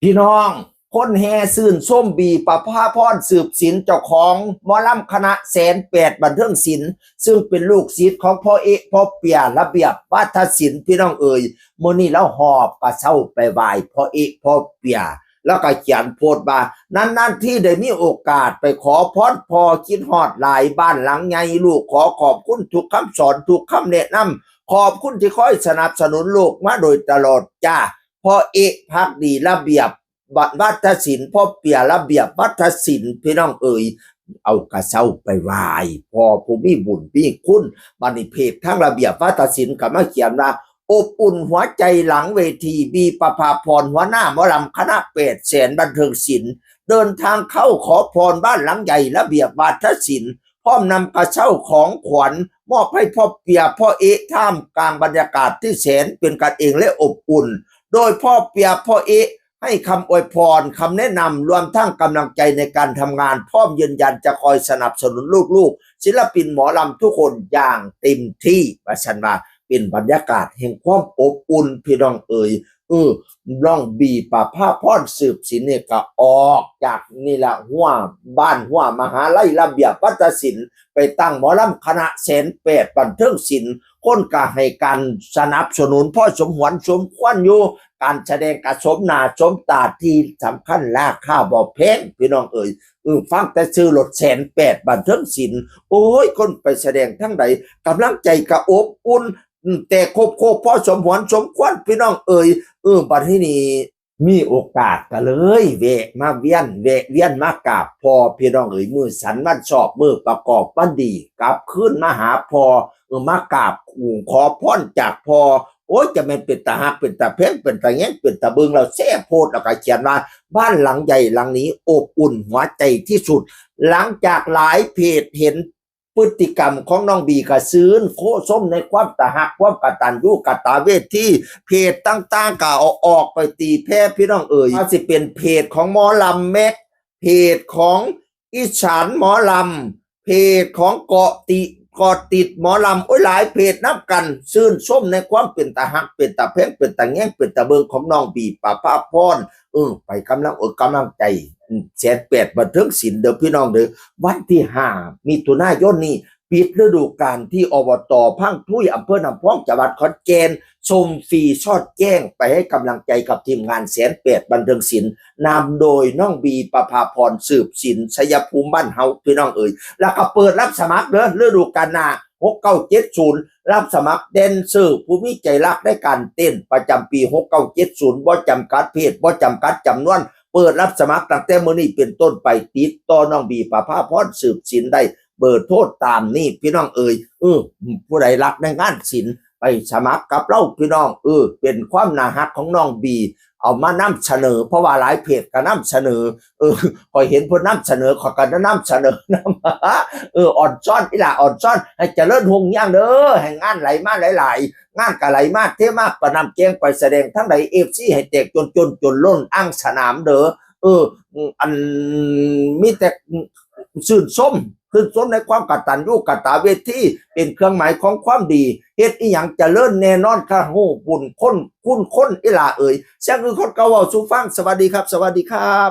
ພີ່ນ້ອງ ຄົນແຫ່ຊື່ນຊົມ ບີ ປະພາພອນ ສືບສິນ ເຈົ້າຂອງໝໍລຳຄະນະແສນແປດບັນເທີງສິນ ຊຶ່ງເປັນລູກສິດຂອງພໍ່ເອະ ພໍ່ເປຍ ລະບຽບ ວາທະສິນ ພີ່ນ້ອງເອີຍ. ມື້ນີ້ລາວຫອບກະເຊົ້າໄປໄຫວ້ພໍ່ເອະ ພໍ່ເປຍ ລາວກະຂຽນໂພສວ່າ ນານໆທີໄດ້ມີໂອກາດໄປຂໍພອນພໍ່ ຄິດຮອດຫຼາຍບ້ານຫຼັງໃຫຍ່ ລູກຂໍຂອບຄຸນທຸກຄຳສອນ ທຸກຄຳແນະນຳ ຂອບຄຸນທີ່ຄອຍສະໜັບສະໜູນລູກມາໂດຍຕະຫຼອດຈ້າ. ພໍ່ເອະ ພັກດີ ລະບຽບ ວັດ ວັດທະສິນ ພໍ່ເປຍ ລະບຽບ ວັດທະສິນ ພີ່ນ້ອງເອີຍ ເອົາກະເຊົ້າໄປໄຫວ້ພໍ່ຜູ້ມີບຸນມີຄຸນ. ບາດນີ້ເພຈທາງລະບຽບວັດທະສິນກະມາຂຽນວ່າ ອົບອຸ່ນຫົວໃຈຫຼັງເວທີ ບີ ປະພາພອນ ຫົວໜ້າໝໍລຳຄະນະແປດແສນບັນເທີງສິນ ເດີນທາງເຂົ້າຂໍພອນບ້ານຫຼັງໃຫຍ່ ລະບຽບວັດທະສິນ ພ້ອມນຳກະເຊົ້າຂອງຂວັນມອບໃຫ້ພໍ່ເປຍ ພໍ່ເອະ ທ່າມກາງບັນຍາກາດທີ່ແສນເປັນກັນເອງ ແລະ ອົບອຸ່ນ ໂດຍພໍ່ເປຍ ພໍ່ເອະ ໃຫ້ຄຳອວຍພອນ ຄຳແນະນຳ ລວມທັງກຳລັງໃຈໃນການທຳງານ ພ້ອມຢືນຢັນຈະຄອຍສະໜັບສະໜູນລູກໆ ສິນລະປິນໝໍລຳທຸກຄົນຢ່າງເຕັມທີ່ ວ່າຊັ້ນວ່າ ເປັນບັນຍາກາດແຫ່ງຄວາມອົບອຸ່ນ ພີ່ນ້ອງເອີຍ. ເອີ ນ້ອງບີ ປະພາພອນ ສືບສິນນີ້ກະອອກຈາກນີ້ລະ ຮົ້ວບ້ານ ຮົ້ວມະຫາໄລ ລະບຽບວັດທະສິນ ໄປຕັ້ງໝໍລຳຄະນະແສນແປດບັນເທີງສິນ ຄົນກະໃຫ້ການສະໜັບສະໜູນພໍສົມຫວນສົມຄວນຢູ່ ການສະແດງກະສົມໜ້າສົມຕາ ທີ່ສຳຄັນລາຄາບໍ່ແພງ ພີ່ນ້ອງເອີຍ. ເອີ ຟັງແຕ່ຊື່ໂລດ ແສນແປດບັນເທີງສິນ ໂອ້ຍ ຄົນໄປສະແດງທາງໃດ ກຳລັງໃຈກະອົບອຸ່ນ ແຕ່ຄົບໆ ພໍສົມຫວນສົມຄວນ ພີ່ນ້ອງເອີຍ. ເອີ ບັດທີນີ້ມີໂອກາດກະເລີຍແວະມາວຽນ ແວະວຽນມາກາບພໍ່ ພີ່ນ້ອງເອີຍ ມື້ສັນວັນຊອບ ມື້ປະກອບວັນດີ ກັບຄືນມາຫາພໍ່ ເອີ ມາກາບຂໍພອນຈາກພໍ່. ໂອ້ຍ ຈະແມ່ນເປັນຕາຮັກ ເປັນຕາແພງ ເປັນຕາແຍງ ເປັນຕາເບິ່ງ ລາວແຊໂພສ ແລ້ວກະຂຽນວ່າ ບ້ານຫຼັງໃຫຍ່ຫຼັງນີ້ອົບອຸ່ນຫົວໃຈທີ່ສຸດ. ຫຼັງຈາກຫຼາຍເພຈເຫັນພຶດຕິກຳຂອງນ້ອງບີ ກະຊື່ນຊົມໃນຄວາມຕາຮັກ ຄວາມກະຕັນຍູກະຕະເວທີ ເພຈຕ່າງໆກະເອົາອອກໄປຕີແຜ່ ພີ່ນ້ອງເອີຍ ວ່າຊິເປັນເພຈຂອງໝໍລຳແມັກ ເພຈຂອງ ອີສານໝໍລຳ ເພຈຂອງເກາະຕິ ເກາະຕິດໝໍລຳ ໂອ້ຍ ຫຼາຍເພຈນຳກັນ ຊື່ນຊົມໃນຄວາມເປັນຕາຮັກ ເປັນຕາແພງ ເປັນຕາແຍງ ເປັນຕາເບິ່ງຂອງນ້ອງບີ ປະພາພອນ ເອີ ໄປກຳລັງອົກກຳລັງໃຈ ແສນແປດບັນເທີງສິນເດີ ພີ່ນ້ອງເດີ. ວັນທີຫ້າ ມິຖຸນາຍົນນີ້ ປິດລະດູການທີ່ ອບຕ ພັງທຸຍ ອຳເພີນ້ຳພອງ ຈັງຫວັດຂອນແກ່ນ ຊົມຟຣີສອດແຈ້ງ ໄປໃຫ້ກຳລັງໃຈກັບທີມງານແສນແປດບັນເທີງສິນ ນຳໂດຍນ້ອງບີ ປະພາພອນ ສືບສິນ ໄຊຍະພູມບ້ານເຮົາ ພີ່ນ້ອງເອີຍ. ແລ້ວກະເປີດຮັບສະໝັກເດີ ລະດູການໜ້າ ຫົກເກົ້າເຈັດສູນ ຮັບສະໝັກແດນເຊີຜູ້ມີໃຈຮັກໃນການເຕັ້ນ ປະຈຳປີຫົກເກົ້າເຈັດສູນ ບໍ່ຈຳກັດເພດ ບໍ່ຈຳກັດຈຳນວນ ເປີດຮັບສະໝັກຕັ້ງແຕ່ມື້ນີ້ເປັນຕົ້ນໄປ. ຕິດຕໍ່ນ້ອງບີ ປະພາພອນ ສືບສິນ ໄດ້ ເບີໂທຕາມນີ້ ພີ່ນ້ອງເອີຍ. ເອີ ຜູ້ໃດຮັກໃນງານສິນ ໄປສະໝັກກັບລາວ ພີ່ນ້ອງ. ເອີ ເປັນຄວາມໜ້າຮັກຂອງນ້ອງບີ ເອົາມານຳສະເໜີ ເພາະວ່າຫຼາຍເພຈກະນຳສະເໜີ. ເອີ ຂ້ອຍເຫັນເພິ່ນນຳສະເໜີ ຂ້ອຍກະນຳສະເໜີນຳ. ເອີ ອອນຊອນ ອີ່ຫຼ້າ ອອນຊອນໃຫ້ຈະເລີນຮຸ່ງເຮືອງເດີ ໃຫ້ງານໄຫຼມາຫຼາຍໆ ງານກະໄຫຼມາເທມາ ປະນ້ຳແກງ ໄປສະແດງທາງໃດ ເອັຟຊີ ໃຫ້ແຕກຈົນໆ ຈົນລົ້ນອ່າງສະໜາມເດີ. ເອີ ອັນ ມີແຕ່ຊື່ນຊົມ ຊື່ນຊົມໃນຄວາມກະຕັນຍູກະຕະເວທີ ເປັນເຄື່ອງໝາຍຂອງຄວາມດີ ເຮັດອີ່ຫຍັງຈະເລີນແນ່ນອນ ກະຮູ້ບຸນຄຸນຄົນ ອີ່ຫຼ້າເອີຍ. ສຽງອື່ນຄົນເກົ່າເວົ້າສູ່ຟັງ ສະຫວັດດີຄັບ ສະຫວັດດີຄັບ.